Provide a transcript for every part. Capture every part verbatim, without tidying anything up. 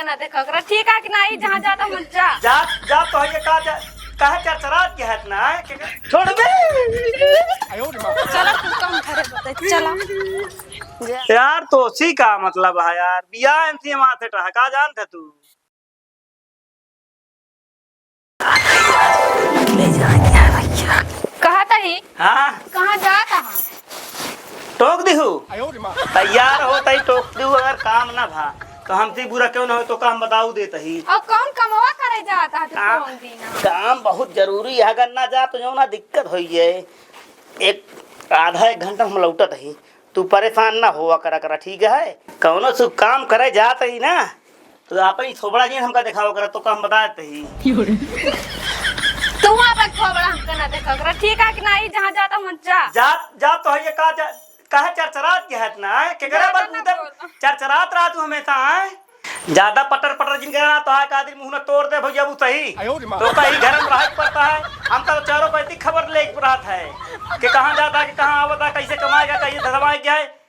ना देखा करा, ठीक है कि नहीं? जहाँ जाता मन जा। जा, जा तो है ये का जा, काहे चरचरात के है इतना, है? के, के, छोड़ दे। चला तू कम घरे बते, चला। जा। यार, तो उसी का मतलब है यार, बियाह इनसे माथे टहका जानते तू। कहत ही, हाँ? कहाँ जात ह? टोक दिहू। तैयार होत ही टोक दिहू, अगर काम ना भा तो हमसे बुरा क्यों ना हो तो काम बताऊ देत ही। और कौन कमवा करे जात ह तू काम, कौन दिन? काम बहुत जरूरी है, अगर ना जा तो जो ना दिक्कत होई है। एक आधा एक घंटा हम लौटत ही, तू परेशान ना होवा करा करा, ठीक है? कौनो शुभ काम करे जात ही ना, तो आपन ई थोबड़ा जिन हमका देखावा करा, तो काम बता देत ही। तू आपन थोबड़ा हमका ना देखा करा, ठीक है कि नहीं? जहाँ जाता मन जा। जा, जा तो है ये का जा, काहे चरचरात के है इतना, है? केकरा ज्यादा बल ना कूदे बोल। चरचरात रहा तू हमेशा, है? ज्यादा पटर पटर जिन करा, तो आए का दिन मुंह न तोड़ दे भैया, वो सही। आयो रे माँ। तो कहीं घर में रहे के पड़ता है, हमका तो चारों पैती खबर ले के रहत है कि कहाँ जाता है, कि कहाँ आवता है, कैसे कमाएगा, कैसे धरवाएगा, है?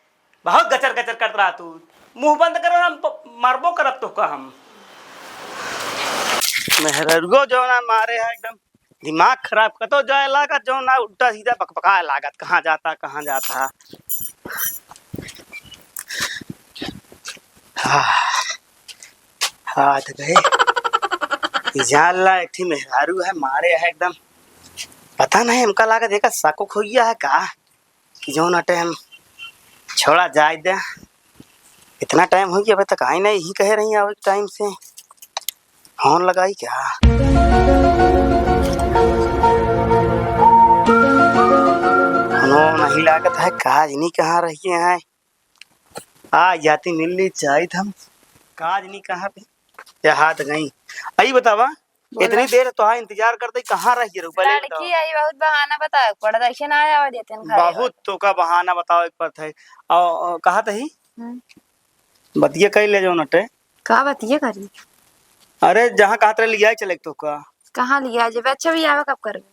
बहुत गचर गचर करत रहा तू। मुंह बंद करो, हम प-, मारबो करब तोहका हम। मेहररुओ जौना मारे है एकदम दिमाग खराब, कतो जाए लागत जौना उल्टा सीधा बकबकाए लागत, कहाँ जाता, कहाँ जाता। हाँ, हाथ गए। ई जान ला एक ठी मेहरारू है, मारे है एकदम, पता नहीं हमका लागत एका साको खोइया है का। कि जौन अटे हम छोड़ा जाए दे। इतना टाइम हो गया, अबे तक आई नहीं, यही कहे रही आवे टाइम से। फोन लगाई क्या? फोनो नहीं लागत है, काज नहीं कहाँ रही है। आ जाती मिल ली जाइत हम, काज नहीं कहाँ पे, या हाथ गई। आई बतावा, बोला। इतनी देर तोहार इंतजार करते ही कहाँ रह गए रहो? पहले लड़की बताओ। आई, बहुत बहाना बतावे के पड़त, ऐसे ना आवे देते हैं घरे बहुत वाले। तोका बहाना बतावे के पड़त है। और, और कहा तही? हम्म। बतिया कही ले जाओ नटे। का बतिया करी? अरे जहाँ कहा तेरे लिया चले तोका। कहाँ लिया जब? अच्छा बियाह कब करबे?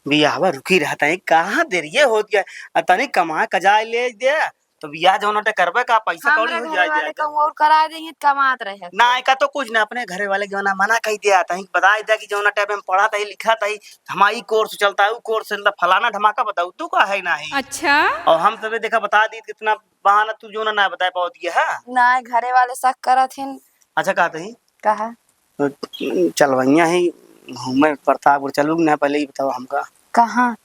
बियाहवा रुकी रहता है, कहाँ देर ये होत गया? आ तनी कमा कजाए ले दे, तो बियाह जौन अटे करबे का, पैसा हमरे कौड़ी हो घरे जाए वाले जाए। कहूँ और करा देंगे, कमात रहे। ना, एका तो कुछ ना, अपने घरे वाले के जौन मना कही दिया, तहीं बताई दिया कि जौन टाइम में पढ़त ही, लिखत ही, हमारा ई कोर्स चलता है, ऊ कोर्स चलता, फलाना धमाका बताऊ, तू का है नहीं। अच्छा। और हम सबे देखा बता दी, कितना बहाना तू जौन ना बताए पावत ये है। ना, घरे वाले शक करत हिन। अच्छा, कहते ही? कहा? तो चलवैया ही घूमे प्रतापगढ़ चलू ना, पहले ही बताओ हमका। कहाँ?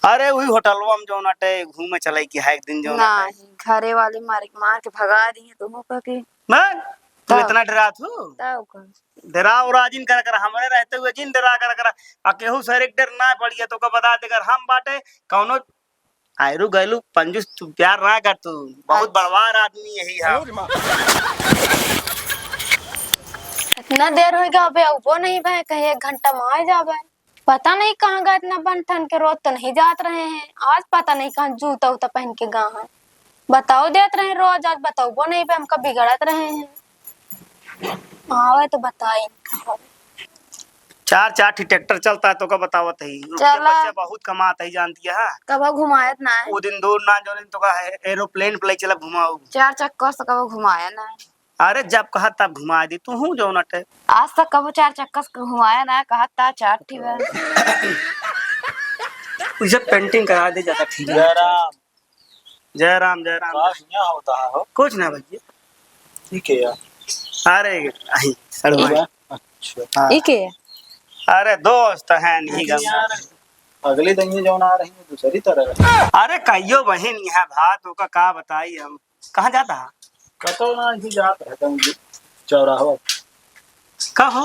अरे वही होटलवा में जौन अटे घूमे चले की है एक दिन जौन अटे। नहीं, घरे वाले मार, मार के भगा दिए तुम कह के। मैं? तू तब। इतना डरात हो? तब का? डरा उरा जिन कर कर, हमरे रहते हुए जिन डरा कर कर, आ केहू से एक डर ना पड़िए, तो का बता दे कर हम बाटे, कौनो आयरू गैलू कंजूस, तू प्यार ना कर तू, बहुत अच्छा। बड़वार आदमी यही है। इतना देर हो गया, अबे अबो नहीं भए, कहीं एक घंटा में आ जाबे। पता नहीं कहाँ गए इतना बन ठन के, रोज तो नहीं जात रहे हैं, आज पता नहीं कहाँ जूता उता पहन के गा है। बताओ देत रहे रोज, आज बताओ नहीं पे हमका बिगड़त रहे हैं। आवे तो बताई। चार चार ठी ट्रैक्टर चलता है, तो का बतावत है, रुपया चला। पैसा बहुत कमात है, जानती है। कबो घुमायत ना है। वो दिन दूर ना जो दिन तो का है, एरोप्लेन पे ले चला घुमाऊ। चार चक्कर से कबो घुमाया ना है। अरे जब कहा तब घुमा दी, तू हूँ जो नटे। आज तक कबो चार चक्कर से घुमाया ना, कहा ता चार ठी बार। उसे पेंटिंग करा दे ज्यादा ठीक है। जय राम। जय राम, जय राम। का हियां होता है हो? कुछ ना भैया। ठीक है यार। अरे, अही, सड़वा। ठीक है। अच्छा। हाँ। ई के? अरे, दोस्त हैं, नहीं अरे गम। यार, अगले दिन ये जौन आ रही है, दूसरी तरह है। अरे, कहियो बहिन यहाँ भात होका का बताई हम। कहाँ जाता है? कतो ना, इसी जात है, कहीं चौराहा। का हो?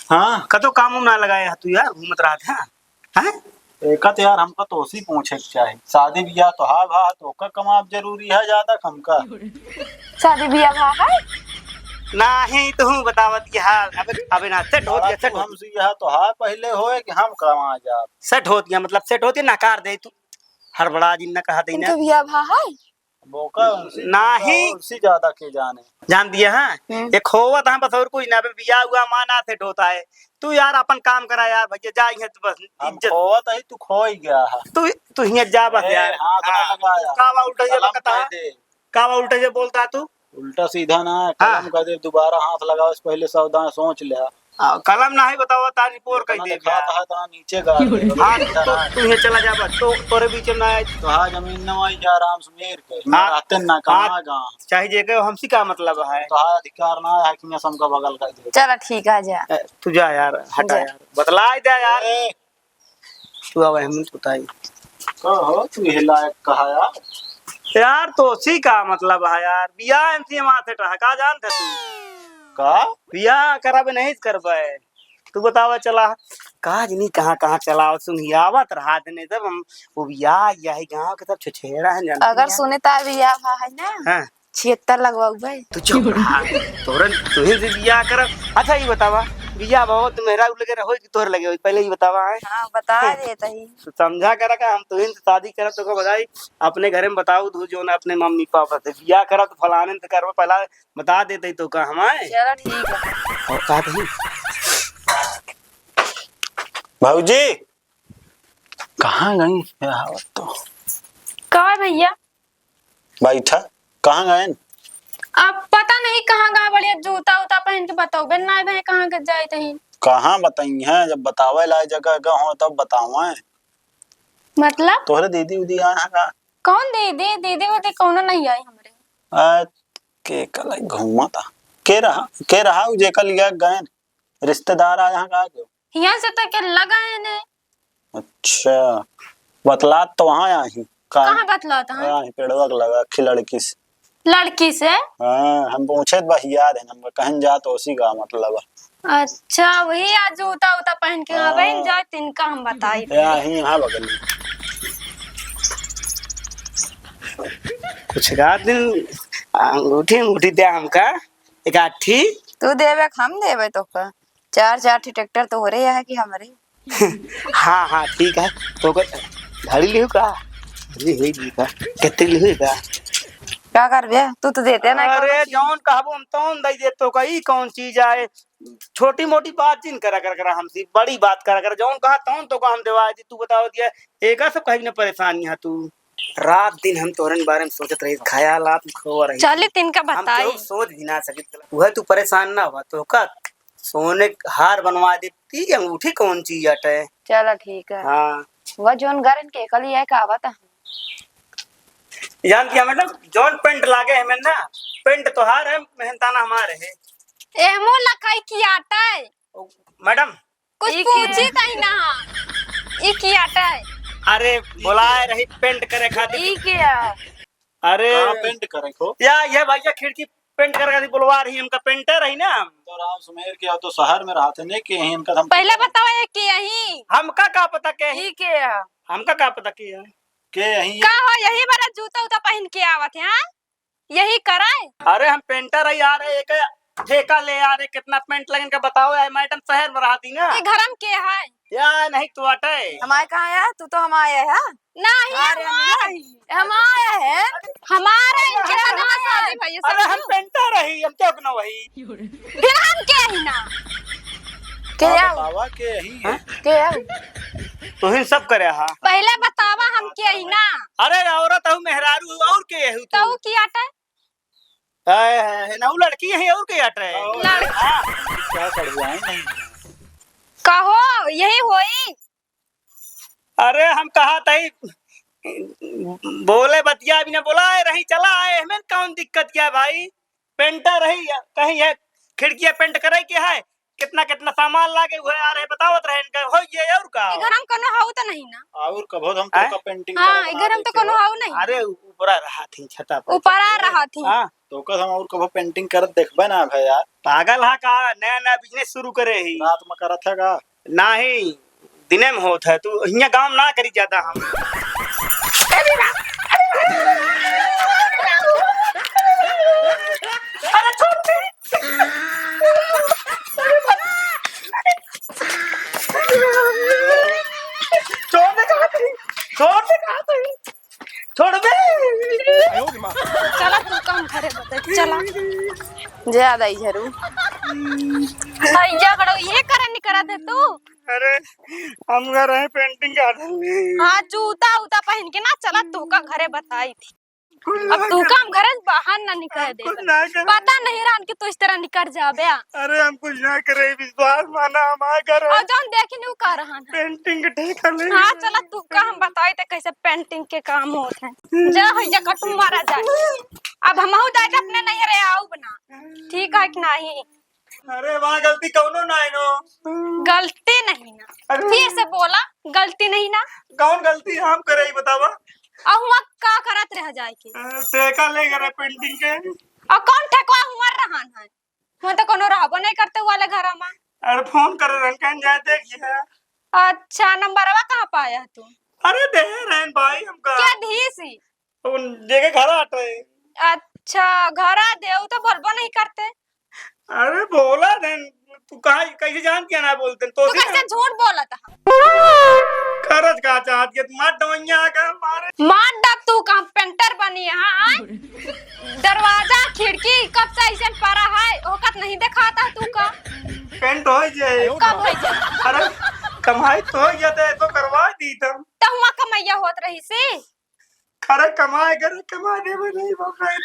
हाँ। कतो काम उम ना लगाए है तू यार, घूमत रहत है। हैं? एका तो यार हमका तोसी पूछे के चाही। शादी बियाह तो हा भा, तो ओकर कमाब जरूरी है ज्यादा कि हमका? शादी बियाह भा है? नाही, तू बतावत कि हाँ, अबे, अबे ना, सेट होत गया, तू सेट होत। हमसे यह तो हा पहले होए कि हम कमा जाब। सेट होत गया, मतलब सेट होत गया, नकार दे तू। हड़बड़ा जिन न कहा दे ना। इनके बियाह भा है? मौका उनसे नाही। मौका उनसे ज्यादा के जाने। जान दिए हैं? हम्म। एक खोवत हैं बस और कुछ ना, अबे बियाह हुआ माना सेट होता है। तू यार अपन काम करा यार भैया, जा यहाँ तू बस हम इज्जत। खोवत है, तू खो ही गया है। तू, तू हियाँ जा बस ए, यार। हाथ ना हाँ। लगा यार। कावा उल्टा ये कलम बकता कह है? दे। कावा उल्टा ये बोलता है तू? उल्टा सीधा ना, हाँ। कलम का दे, दोबारा हाथ लगावे से पहिले सौ दाएं सोच ले। आ, कलम नाही बतावा, तानी पोर कह दे। खाता है तना नीचे गाड़ दे। हाँ, तो तू ही चला जा बस, तो तोरे बीच में ना आए। तो हाँ, जमीन ना आई जा, आराम से मेर के। हाँ। रहते ना, कहाँ हाँ, गाँव? चाहे जे के, हमसे का मतलब है? तो हाँ, अधिकार ना है कि हमका बगल कर दे। चला ठीक है, जा। ए, तू जा यार, हटा जा। यार, बतला दे यार। ए, तू अब अहमद बताई। का हो, तू ये लायक कहा यार? यार, तो उसी का मतलब है यार, बियाह इनसे माथे टहका जानते तू? का? बियाह कराबे नहीं करबे। तू बतावा चला, का जनी कहाँ कहाँ चला, सुनियावत रहा देने जब हम वो बियाह यही गाँव के सब छेछेड़ा है, जानते अगर हैं? सुने तो बियाह है ना? हाँ। छिहत्तर लगवाऊ भाई। तू चुप रहा। तोरन तुहिन से बियाह करब। अच्छा, ये बतावा, बियाह बहुत मेहरारू लगे रहो कि तोहरे लगे होई? पहले ये बतावा, हैं? हाँ, बता देत ही। तो समझा करा का हम तुहिन से शादी करब, तो को बताई, अपने घरे में बताऊ, तू जो ना अपने मम्मी पापा से बियाह करब, तो फलाने से करब, पहला बता देते ही तो का हमारे। चलो, ठीक है। और का कही? भौजी, कहाँ गई? क्या आवत तो? का भैया? बैठा, कहाँ गएन? अब पता नहीं कहाँ गए, बढ़िया जूता उता पहन के बतौबे ना भैया कहाँ के जाए तही। कहाँ बताई हैं, जब बतावे लायक जगह गए हो तब बतावे। मतलब? तोहरे दीदी उदी आए हैं का? कौन दीदी? दीदी उदी कौनो नहीं आई हमरे। आ, के कलाई घूमा था? के रहा, के रहा उ जेकर लिया गएन? रिश्तेदार आए हैं का? हियाँ से तो के लगा है ने। अच्छा, बतलात तो वहाँ आही का? कहाँ बतलात हैं? आही पेड़वा के लगा, खी लड़की से। लड़की से? हाँ, हम पूछे तो बस याद है, हम कहन जा तो उसी का मतलब है। अच्छा, वही आज जूता उता पहन के हाँ। बहन जाए, तिनका हम बताई। या ही यहाँ बगल में। कुछ रात दिन अंगूठी, अंगूठी दे हमका, एक आठी। तू देवे, हम देवे तो का? चार, चार ठी ट्रैक्टर तोहरे है कि हमरे? हाँ, हाँ, ठीक है। तो को-, घड़ी लिहू का? घड़ी हुई दी का? कितनी लिहू का? का करबे? तू तो देते ना अरे, कौनो चीज। जौन कहबो हम तौन दई दे तो का, ई कौन चीज आए? छोटी मोटी बात जिन करा कर, करा हमसे, बड़ी बात करा कर। जौन कहा तौन तो का हम देवा दी, तू बताओ दिया, एका सब कहीं न परेशान यहाँ तू। रात दिन हम तोहरे बारे में सोचत रही, ख्यालात में खोवा रही। चली तिनका हम बताई। केहू सोच भी ना सकित। वह तू परेशान ना हुआ, तो का सोने के हार बनवा देती, अंगूठी कौन चीज अटे? चला ठीक है। हाँ। वह जौन गरन के कल ये का आवत है। जानती है मैडम, जौन पेंट लागे है ना, पेंट तोहार है, मेहनताना हमारे है। एहमो लखाई की आटा है। ओ, मैडम। कुछ ई पूछी के? तही ना। ई की आटा है? अरे, बुलाए रही पेंट करे खातिर। ई के है? अरे। कहाँ पेंट करे को? या, ये भैया खिड़की पेंट करे खातिर बुलवा रही, हमका पेंटर रही ना। तो राम सुमेर के, तो शहर में रहते ने के यहीं इनका हम पहले बतावा ये के यहीं? हमका का पता के यहीं? ई के है? हमका का पता के यहीं? के यहीं? का हो, यही बार जूता उता पहन के आवत है, हाँ? यही कराए? अरे हम पेंटर है यार, एक ठेका ले यार, कितना पेंट लगन का बताओ यार, मैडम शहर में रहती ना। ये घर में के है? या नहीं तो अटे। हमारे कहाँ है? तू तो हमारे है। नहीं, अरे हमारे। हमारे है। हमारे इनके साथ हमारे शादी भई, अरे हम समझू? पेंटर है, हम क्यों ना वही? फिर हम के ही ना? के हाँ, आओ? बतावा के ही है? हाँ? के आओ? तुहिन सब करे हा। पहले बतावा हम के ही ना? अरे औरत हूँ, मेहरारू हूँ, और के हूँ तू? तू की आटे? है, है, है ना, वो लड़की है और के आटे? लड़- हाँ। क्या कर हुआ है? नहीं। कहो, यही होई। अरे हम कहा तही बोले बतिया भी ना बोला है रही चला आए हमें कौन दिक्कत क्या है भाई? पेंटर रही कहीं है खिड़किया पेंट करे के है कितना कितना सामान लागे हुए आ रहे बतावत रहे इनका हो ये और का? इधर हम कोनो हऊ तो नहीं ना। और कभो हम आए? तो का पेंटिंग हाँ, करत इधर हम तो कोनो हऊ नहीं। अरे ऊपरा रहा थी छता पर। ऊपरा रहा थी। हाँ। तो कल हम और कभो पेंटिंग करत देखबे ना भाई यार। पागल हा का? नया नया बिजनेस शुरू करे ही। रात में करत है का? नाही, दिने में होत है। तू हियां गांव ना करी ज्यादा हम। अरे छोड़ दे। छोड़ दे कहा तू। छोड़ दे कहा तू। छोड़ दे। चला तू काम करे बता, चला। ज्यादा ही झरू। भैया कड़ो ये करे नहीं करत है तू। अरे, हम घर है पेंटिंग का। हाँ, जूता उता पहन के ना चला, तू का घरे बताई थी। कुछ अब ना तू करे। काम घरे से बाहर ना निकल हम दे। कुछ ना करे। पता नहीं रहन कि तू इस तरह निकल जाबे। अरे हम कुछ ना करे, विश्वास माना, हमार घर है। और जौन देखी नहीं, वो कह रहन है। पेंटिंग के ठेका ले। हाँ, चला तू का हम बताई ते कैसे पेंटिंग के काम होत है। जा हो जा, कटू मारा जा। अब हमहू जाए अपने नैहरे आउब ना। ठीक है कि नहीं? अरे, वहाँ गलती कौनो ना है नो। गलती नहीं ना। अरे। फिर से बोला, गलती नहीं ना। कौन गलती हम करे, ई बतावा। और हुआ का करत रह जाए के? अरे, ठेका ले करे पेंटिंग के। और कौन ठेकवा हुआ रहन है? हुआ तो कोनो रहबो नहीं करते वाले घर में। अरे, फोन करे रहन, कहीं जाए देखिए। अच्छा, नंबरवा कहाँ पाया तू? अरे, दे रहन भाई हमका। क्या दी सी? उन देखे घर आटे। अच्छा, घर आ दे, वो तो बोलबो नहीं करते। अरे बोला देन, तू कहाँ, कैसे जान के ना बोलते? तो तू कैसे झूठ बोलत है? करज का चाहत के, मार दवैया का मारे। मार दा तू, कारपेंटर बनी है, आय? दरवाजा, खिड़की कब से ऐसे पड़ा है, ओकत नहीं दिखाता तू का? पेंट हो जाए। कब हो जाए? अरे कमाई तो हो गया था, तो करवा दी तुम। तो हुआ कमैया होत रही सी? अरे कमाए करे, कमाए देवे नहीं बाप रे।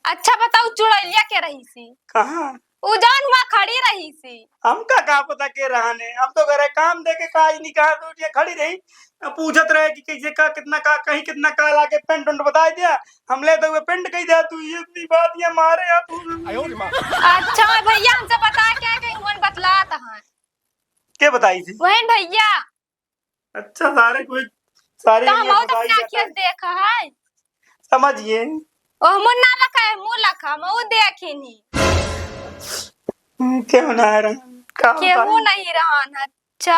अच्छा बताओ, चुड़ैलिया के रही सी? कहाँ? उ जौन हुआ खड़ी रही सी। हमका का पता के रहने, हम तो घरे काम दे के काज नहीं कहा, तो ये खड़ी रही। अब पूछत रहे कि कैसे का, कितना का, कहीं कितना का लागे, पेंट उंट बताई दिया, हम ले तो पेंट कही दिया, तू ये इतनी बात ये मारे यार तू। अच्छा भैया, हमसे बता क्या कहीं हुन बतलात है? के बताई थी? वही भैया। अच्छा, सारे कोई, सारी तो हम दुनिया और खुदाई अपने जाता आँखियों है। से देखा है। समझिए। ओह, मुँह ना लखा है, मुँह लखा, हम वो देखी नहीं। हम्म, क्यों ना आ रहा? का केहू बताई? नहीं रहा ना। अच्छा।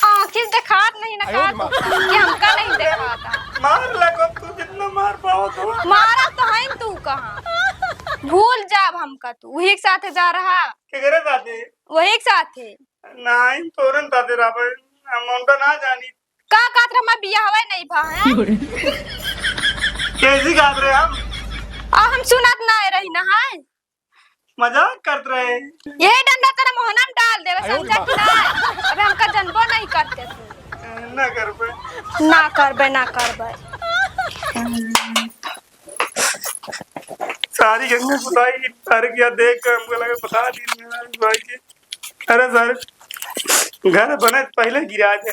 आँखियों से देखात नहीं ना का तू? कि हमका नहीं देखाता। मार लगो तू, जितना मार पाओ तो। मारा तो है तू कहाँ? भूल जाब हमका तू। वही के साथे जा रहा। केकरे साथे? वही के साथे। नहीं, तोरन ताते रहबे, हम उनका ना जानी। का कहत रहे, हमार बियाहवे नहीं भा है? कैसी कहत रहे हम? आ, हम सुनत ना रही ना है। मजाक करत रहे। यही डंडा तेरा मोहना में डाल देवे, समझा कि ना? अबे हमका जनबो नहीं करते तू। ना करबे। ना करबे, ना करबे। सारी गंगा सुताई, सारे किया देख के हमको लगे बता दी भाई के। अरे सर, घर बने पहले गिरा दे।